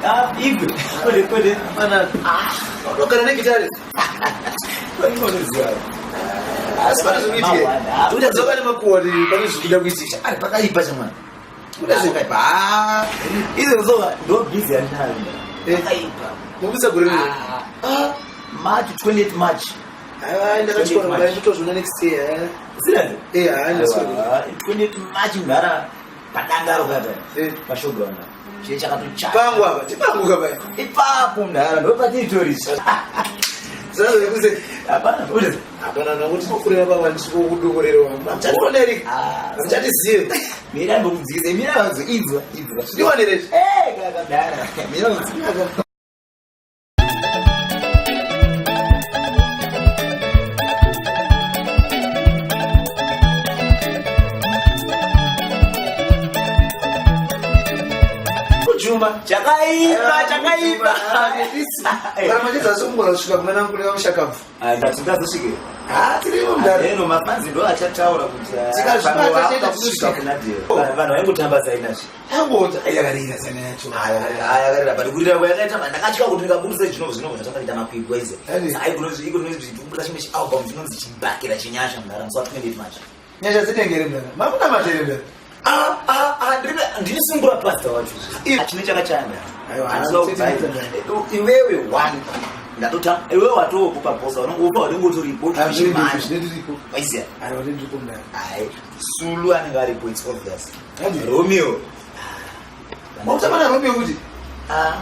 Ah, igwe. Kwede kwede. Mana. Ah, unogara negitari. Asi pane zvikuitika. Ndikutadzoka nemakuwa pane zvikuda kuitika. Ari pakaipa chamwana. Kuda zvakaipa. Ah, Izvo zoka ndo busy yandinayo. Eh. Pakaipa. Mubisa gore rino. Ah, ah, March 28 March. Aiwa, ndakachikora mudai ndotozviona next year. eh. Serious? Eh, hayi ndaswera. Aiwa, 28 March mhara padangaro kata. Eh. Pashowground. Chie chakatochaya. Pangu apa, tipangu kapa. Ipapo mhara ndo patitori. Zvazvekuze. Hapana. Uri. Hapana nokuti tinokurira baba ndisikukudukurira. Muchatifoneri. Ah, Muchatizive. Mira ndokudzikise, mira vadzo inzwa, inzwa. Ndiwanire. Eh, kakadara. Mira ndokudzikisa. Kujuma. Chakaipa, chakaipa. Kana machidza sokungona kusvika kuna nankule vamushakabvu. Ndazosvike. Ah, tirimo mudare. Eno mafanzi ndo achataura kuti ah, Tikazvibata vanhu chete vakuda kusvika tinosvika. kuna Deo. Vanhu vaingotamba sainazvi. Angota yakarira sana yacho. Ayakarira but kurira kwayakaita ndakatya kuti ndikabudisa zvinobva zvinobva zvatakaita makwikwi aize. Adi. Ai kunozvi iko kunozvi tikubuda chimwe chialbum chinonzi chibhakera chenyasha mudara musi wa 28 March. Nyasha dzinenge mudare. Makuna matere mudare. Ah, ah, ah, ndirisungura pastor wacho. Chine chakachanda. Aiwa, Handina kubva. handiti- Iwewe one. Ndatota iwewe watopo pabosa unongopa unenge utoripo Hazviri zvine Waiziya. Aiwa, ndiripo mudare. Ai, Sulu anenge aripo it's obvious. Adi. Romeo. Makutamana Romeo kuti Ah.